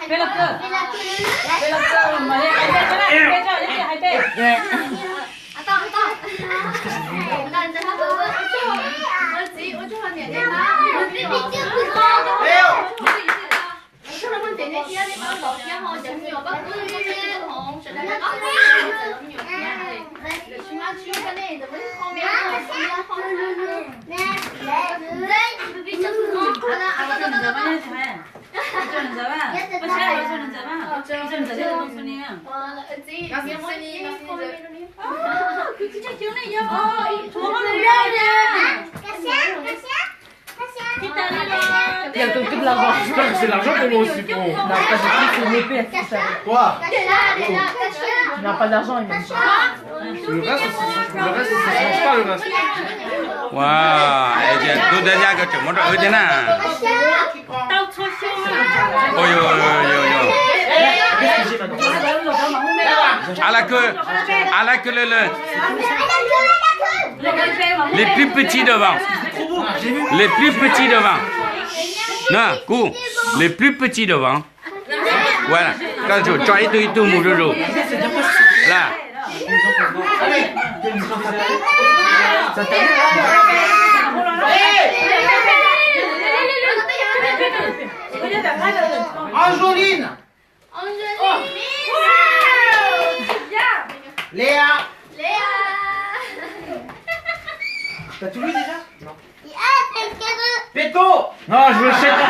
Peb los kawg. Peb los kawg, mas li hais peb, peb los kawg, peb hais peb. Il y a que de l'argent. J'espère que c'est l'argent pour moi aussi, frérot. Non, pas du tout, c'est une épée, c'est ça. Quoi ? Il n'a pas d'argent, il m'a dit. Le reste, ça se, le reste, ça se mange pas, le reste. Wow, es tias tub dab yab ko tseem muab rau wb thiab na. Oj, a la queue, à la queue le, le, les plus petits devant. Les plus petits devant. Na kuv, les plus petits devant. Ua, koj tsum tso ib tug ib tug mus zuj zus. Las. Angeline. Angeline. Léa. Léa. T'as tout lu déjà ? Non. Péto. Non, je veux le chèque.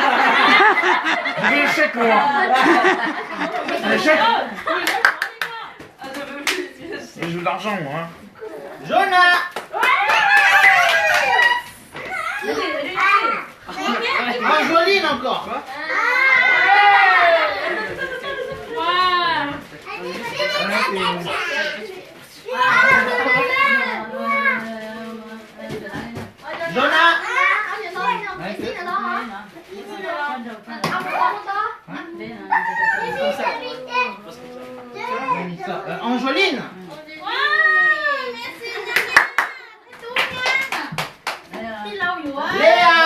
Je veux le chèque, moi. Le chèque. Mais je veux de l'argent, moi, hein. Jonah. Angeline encore. Jonah. Euh, Angeline. Léa.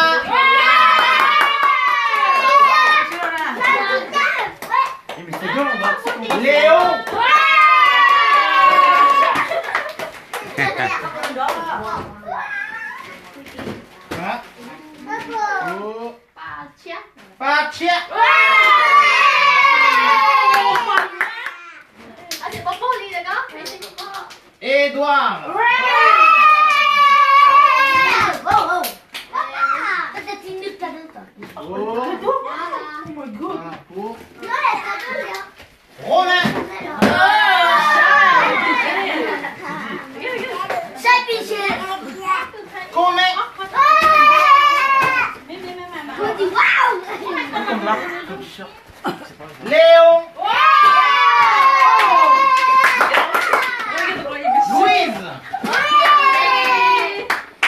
Léon. Patrick. Édouard. Romain. Comet. Léon. Louise.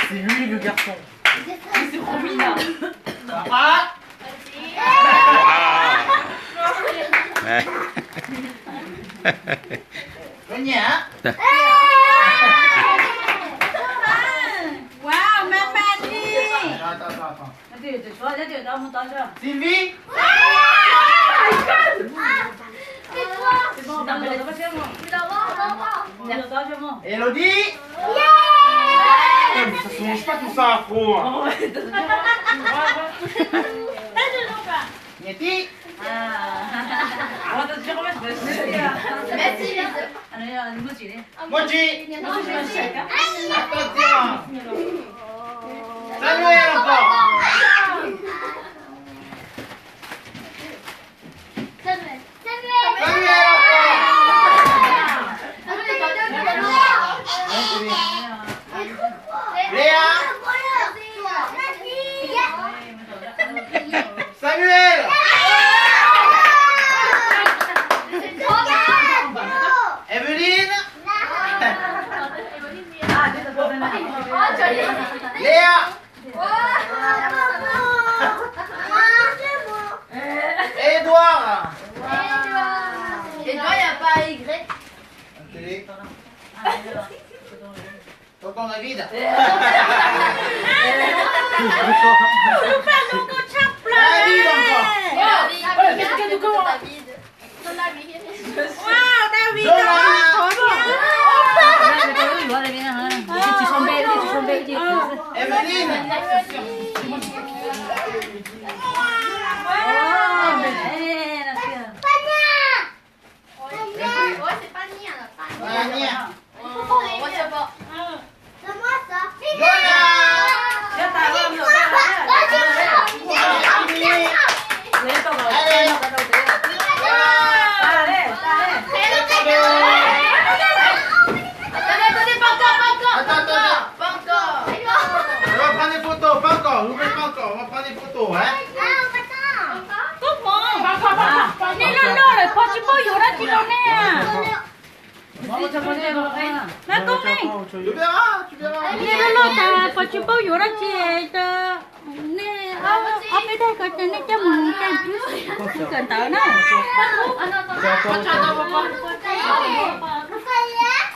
C'est lui le garçon. Papa. Sonia. Wow, maman. Attends, attends, attends. Sylvie. Elodie. Eh, mais ça se mange pas tout ça, frérot. Niati. Moji. Attention. Samuel encore. Samuel encore. Léa. Samuel. Evelyne. Léa. Édouard. Édouard, il n'y a pas Y. Télé. Tonton David. David encore. Tsis paub yuav dab tsi rau nej. Lawv koob nej, nej loj loj tas pos tsis paub yuav dab tsi, nej ob peb daim ko ces nej coj mus kawm ntawv na. Kuv tus ntxhais tau peb koj tus ntxhais a. Las.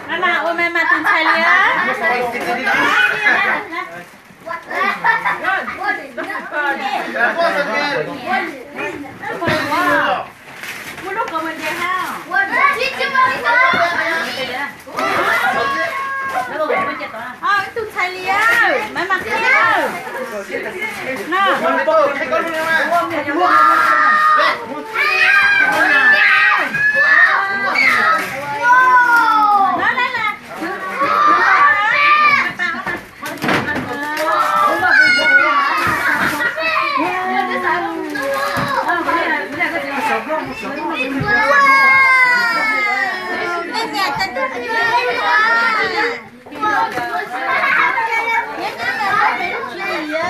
Mama, ua mama tus ntxhais li. Ib tug ntxhais li, mam mam qhia.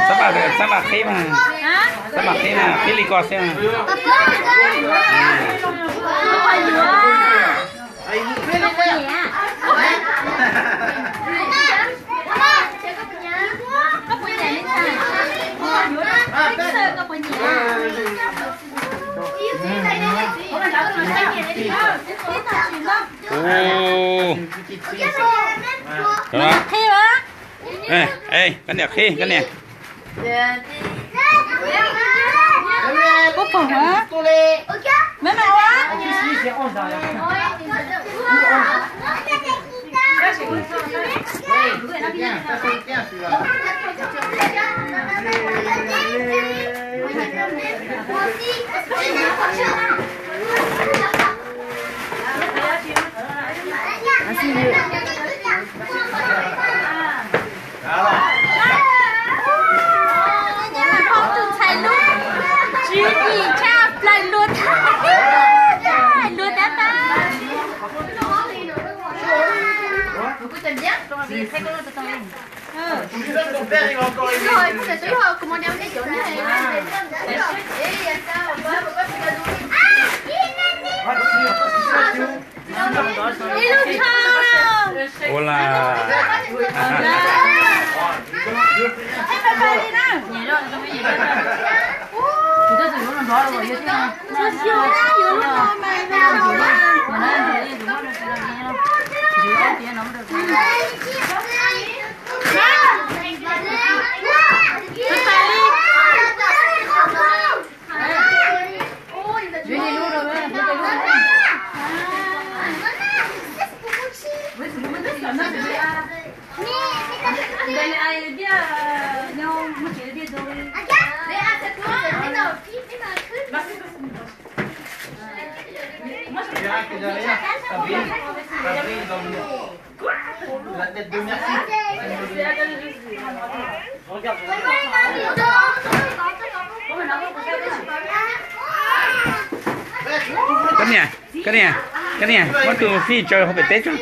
Xab mam, xab mam qhib mas, xab mam qhib mas, qhib li ko xwb mas. Ub, qhib a. Koj niam qhib, koj niam. Puab pom a? Meb mas ua. Tus ntxhais lub tswv yim tshaj plaws luag tag, luag tag tag. Ua li. Koj niam, koj niam, koj niam, muab tus fij tsaws hauv pem teb tso.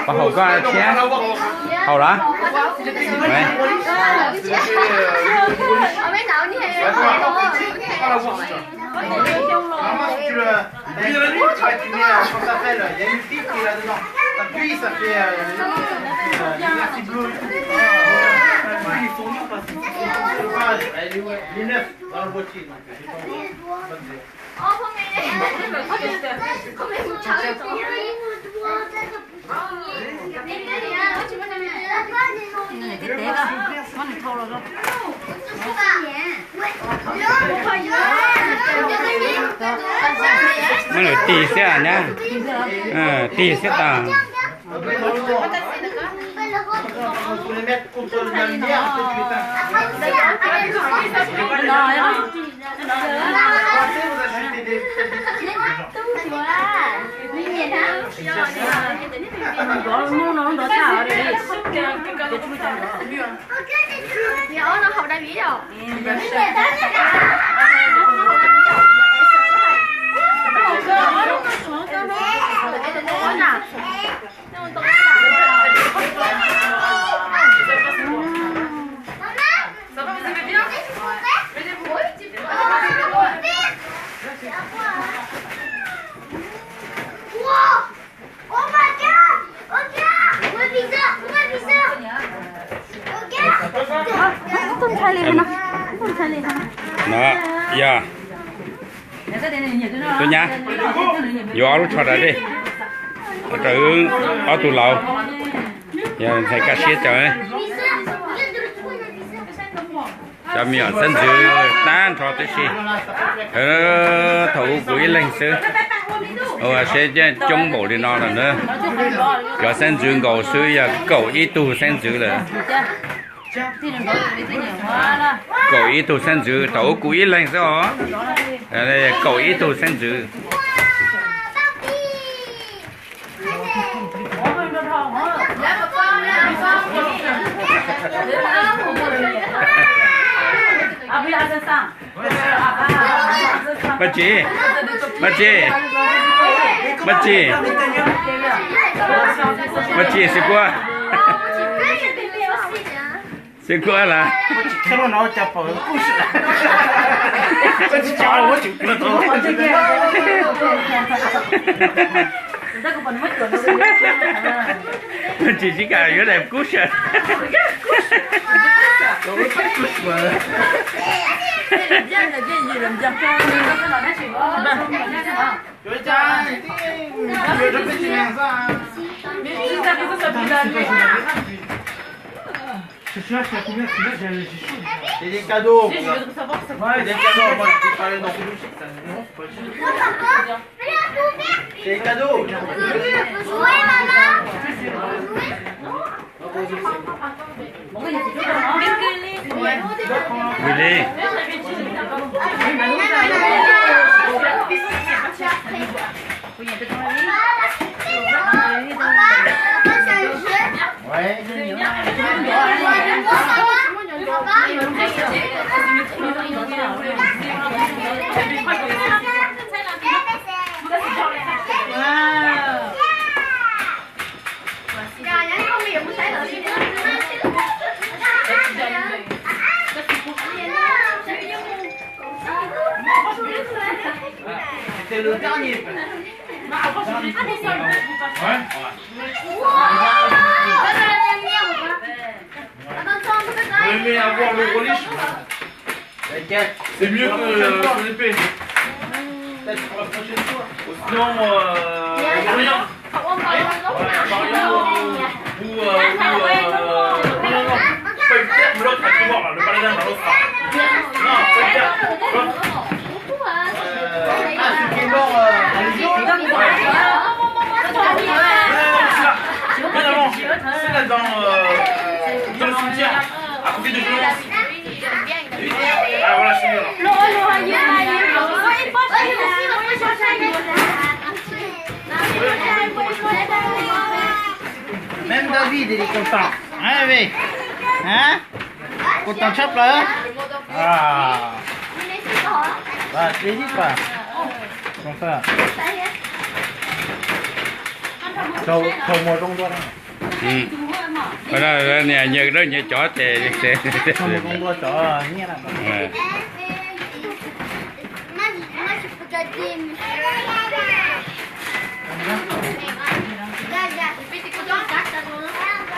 Pov haum koj thiab. Haum los? T'as pluie, ça fait, euh, euh, il y a une petite qui est là-dedans. La pluie, ça fait, euh, euh, il y a une petite pluie. Ah, elle est où, elle est neuf dans le boîtier, donc, euh, j'ai pas envie. Pas de verre. Muab lawm tig xwb na. Tig xwb tas. No, yog tus nyab yuav ob lub tsho tas dej, ua rau wb ob tug laus yog ntxhais kaj siab cawv. Cov me nyuam xeeb ntxwv tag nrho tib si. Thaum ub kuv ib leeg xwb, ua seb coob npaum li no lawm na. Cov xeeb ntxwv nkaus xwb yog kaum ib tug xeeb ntxwv lawm. Kaum ib tug xeeb ntxwv, thaum ub kuv ib leeg xwb os. Kaum ib tug xeeb ntxwv. Maj Tsis, Maj Tsis, Maj Tsis, Maj Tsis, xib kuab. Xib kuab las. Tsis sib kam yuav daim kub sawv. C'est des cadeaux. C'est des cadeaux, moi, je peux pas les donner. C'est des cadeaux. Willy. C'était le dernier. Ouais. Vous aimez avoir le relish ? T'inquiète. C'est mieux que, euh, que l'épée. Peut-être pour la prochaine fois. Ou sinon, euh, rien. Ouais, Mario ou, euh, ou, euh, non, non, non. Pas Uther, mais l'autre, tu vois, là, le paladin, là, l'autre. Non, pas Uther. L'autre. Euh, ah, celui qui est mort, euh, en Égypte. Ouais. Non, non, non, c'est là. Bien avant. C'est là dans, euh, dans le cimetière, à côté de Jonas. Ah, voilà, je suis là. Même David, il est content. Hein, Hervé ? Hein ? Content tshaj plaws. Ah. Và dễ hít vào. Không sao. Thầu, thầu mùa đông luôn. Nyias, nyias cov ces. Thầu mùa đông luôn, chó nhét lại.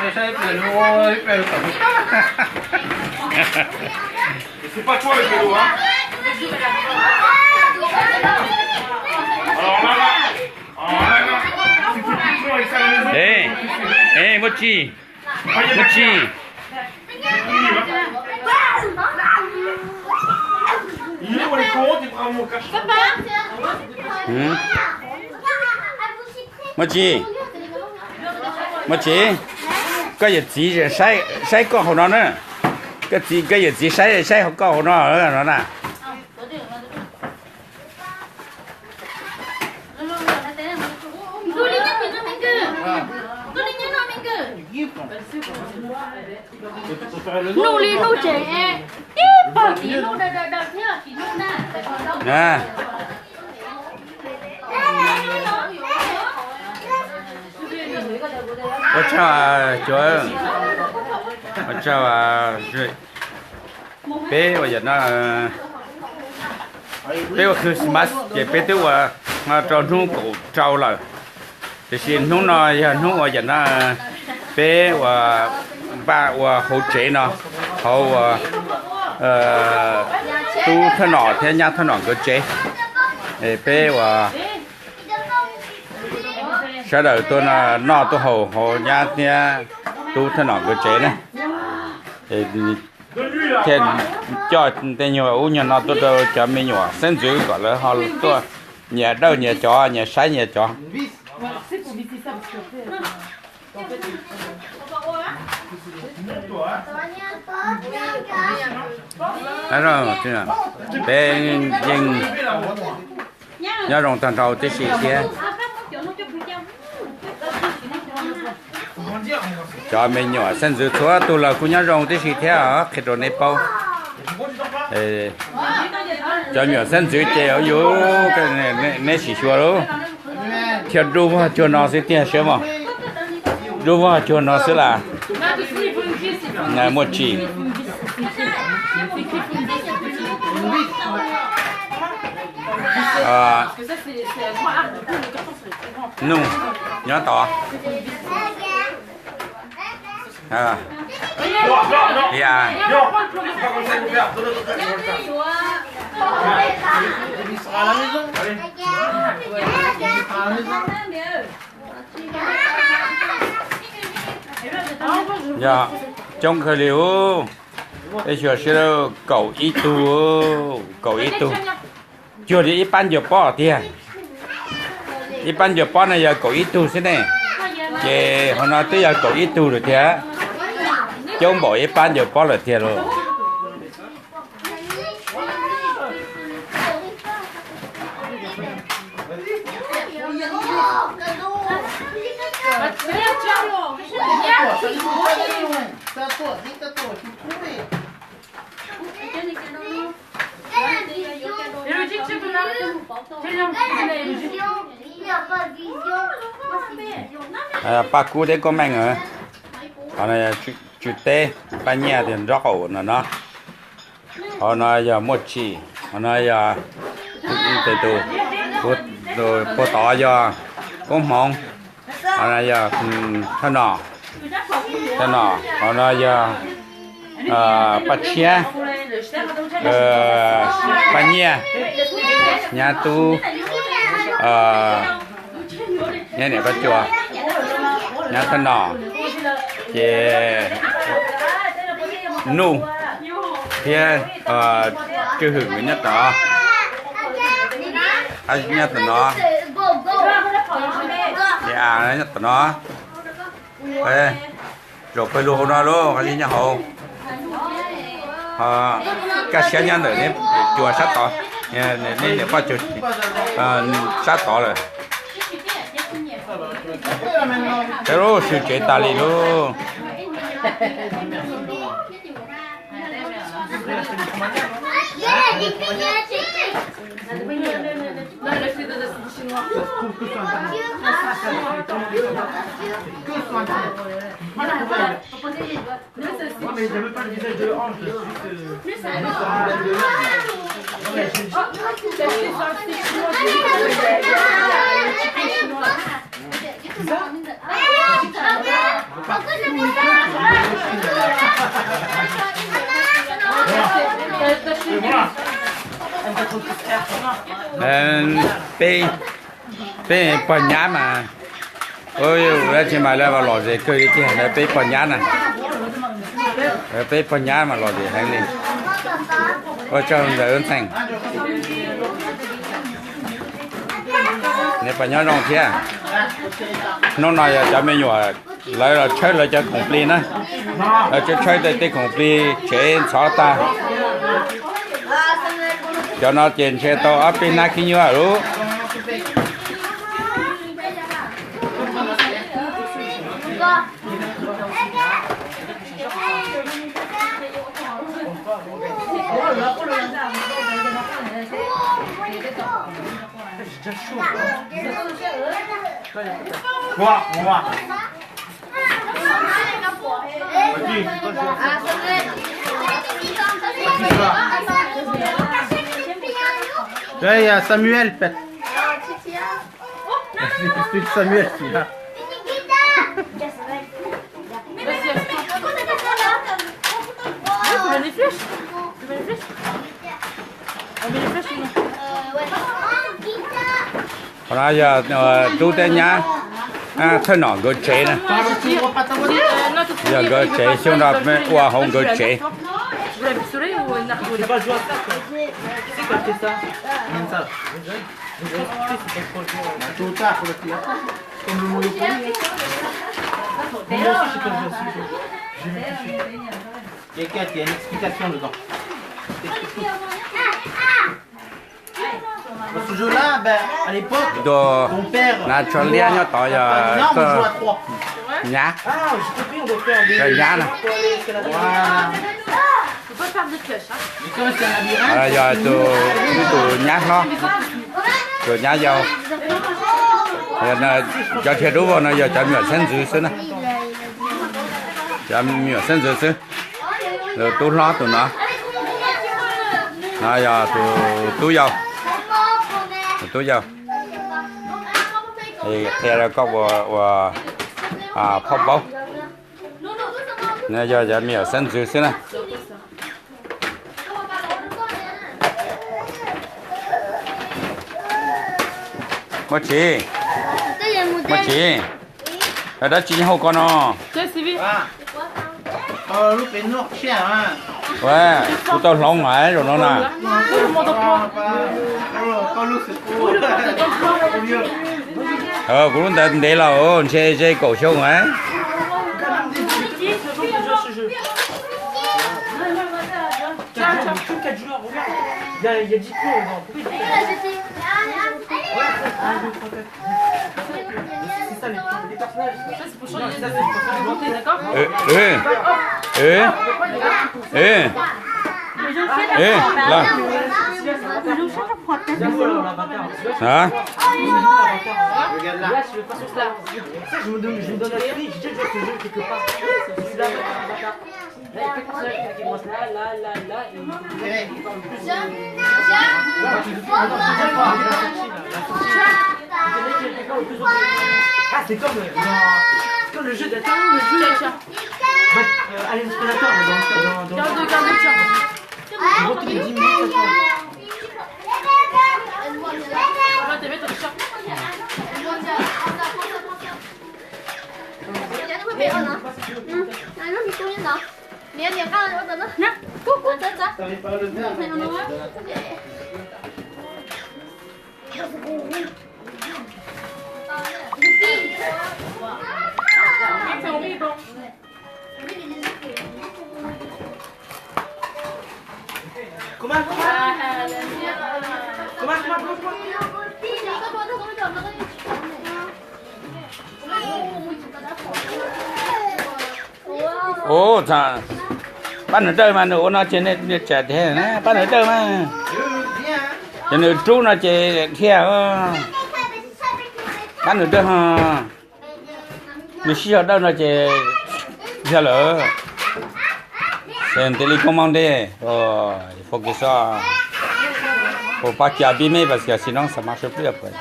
Ê, sao ib pliag no, ib pliag tawm. C'est pas toi le pélo, hein ? Alors là, là, alors là, là, tu peux plus jouer avec ça à la maison. Ê, ê, Muaj Tsis, Muaj Tsis. Muaj Tsis, Muaj Tsis, koj yawm txiv saib, saib koj hauv no na. Koj txiv, koj yawm txiv saib, saib hauv koj hauv no no na. Nuj li nuj tseem ib pawg tim nuj daws daws daws thiab tim nuj na. Ua tsaug, ua tsaug. Peb ua yam no, peb ua Christmas ces peb twb ua rau hnub kaum rau lawm. Tiam sis hnub no yog hnub ua yam no, peb ua npaj ua hauv tsev no, hauv ua tub Thoj Nom thiab nyab Thoj Nom nkawd tsev. Peb ua sawv daws tuaj noj tuaj haus hauv nyab thiab tub Thoj Nom nkawd tsev na. Thiaj coj tej nyuag ub nyuag no tuaj rau cov me nyuam xeeb ntxwv kom lawv ho tuaj nyias dawj nyias cov, nyias saib nyias cov. Peb yeej nyob zoo tag nrho tib si thiab. Cov me nyuam xeeb ntxwv txhua tus los kuj nyob zoo tib si thiab os, qhia rau neb paub. Cov me nyuam xeeb ntxwv ces yus, neb sim xyuas lauj, thiaj dub vog cuag no xwb tiag seb mog. Dub vog cuag no xwb las. Muaj Tsis. Nuj nyob tod. Yog coob kawg li ub. Peb xyuas seb, kaum ib tug, kaum ib tug. Cuag li ib pab ncua pob tiag. Ib pab ncua pob no yog kaum ib tug xwb ne. Ces hauv no twb yog kaum ib tug lawm thiab. Coob npaum ib pab ncua pob lawm tiag lauj. Paj kub thiab koob meej, qhov no tswm teb, paj nyiaj tias nraub qaum no no. Qhov no yog Muaj Tsis, qhov no yog Tes tus, tus puag tod yog Koob Hmoov, ho no yog Thawj Nom, Thawj Nom, ho no yog Paj Tshiab, Paj Nyiaj, Nyab Tub, Nyab Niam Paj Cuas, Nyab Thawj Nom, ces Nuj thiab Tswj Hwm nyob tom, nyob tom no, ces nyob tom no. Zaum pawg lug hauv no lauj, qhov nyob hauv. Ho Kaj Siab nyob ntawm neb cuas sab tod, neb niam poj cuas sab tod lawm. Peb lub sw tsev tas li lauj. Peb, peb pog nyab mas, dab tsi mas lawv lom zem kawg li tiag, lawv peb pog nyab na, lawv peb pog nyab mas lom zem heev li. Ua tsaug ntawm ntxhais, neb puas nyob zoo thiab? Hnub no yog cov me nyuam lawv los tshawb lawv cov khoom plig na, lawv tshawb tshawb tej khoom plig tsev ntxhov tag. Cov no ces ntshe tau ob peb hnab khib nyiab lawm. Samuel, pet. Samuel, tu mets les flèches. Tu mets les flèches. On met les flèches, sinon. Qhov no yog tub thiab nyab, thawj nom nkawd tsev na. Yog nkawd tsev, xyoo no peb ua hauv nkawd tsev. Tus nav tsho liab nyob tod yog koj nyab, koj nyab na. Yog tus, ib tus nyab hlob, tus nyab yau. Cov dhia dub vog no yog cov me nyuam xeeb ntxwv xwb na. Cov me nyuam xeeb ntxwv xwb. Tus tub hlob tus no, no yog tus tub yau, tus tub yau. Qhia rau koj ua, ua phauj paub. No yog cov me nyuam xeeb ntxwv xwb na. Muaj tsis, muaj tsis, dab tsi nyob hauv ko no? Kuv tau hloov lawm zaum no na. Kuv lub ntawd ntev lawm, ntshe ze kaum xyoo lawm. Hả? Là, il y a quelqu'un qui commence là, là, là, là, et on fait comme ça. Ah, c'est comme, euh, dans, comme le jeu d'attends, le jeu, bah, euh, à l'escalator, là, dans, dans, dans. Garde, garde, tiens. En gros, tous les dix minutes, ça change. Là, t'es bête, t'es chiant. Ua, pab nws dawj mas nws ua no ces nws tsam tiag na, pab nws dawj mas. Ces nws rub no ces dhia. Pab nws dawj ho, nws sib zog dawj no ces dhia lawm. Ces ntev li koob mob ntej, focus, ua pab cas pib meb pas xia si no xav mas sw pliaj pab.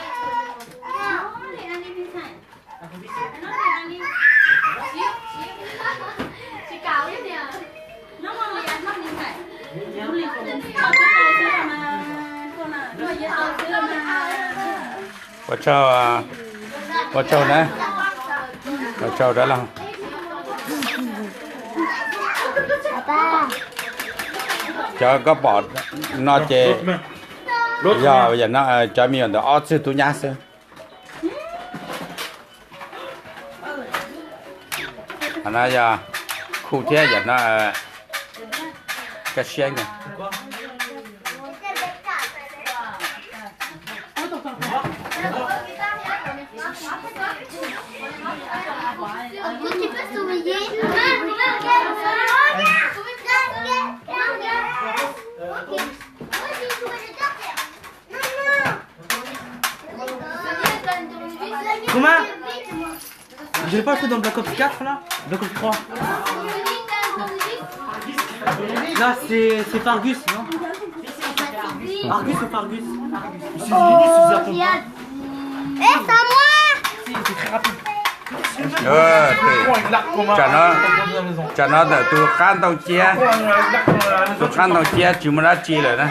Ua tsaug, ua tsaug na, ua tsaug dab laug. Cov koj pom no ces yog, yog no cov me nyuam ntawm ob txwg tub nyab xwb. Qhov no yog Khu thiab yam no Kaj Siab nkawd. Comment ? J'ai pas le truc dans Black Ops quatre là ? Black Ops trois. Là, c'est c'est Fargus, non ? Argus ou Fargus ? C'est Linus ou Zapon ? Eh, c'est à moi ! Si, c'est très rapide. Tsam no, tsam no ntawm tus qab ntoo ciab, tus qab ntoo ciab tsis muaj dab tsi lawm na.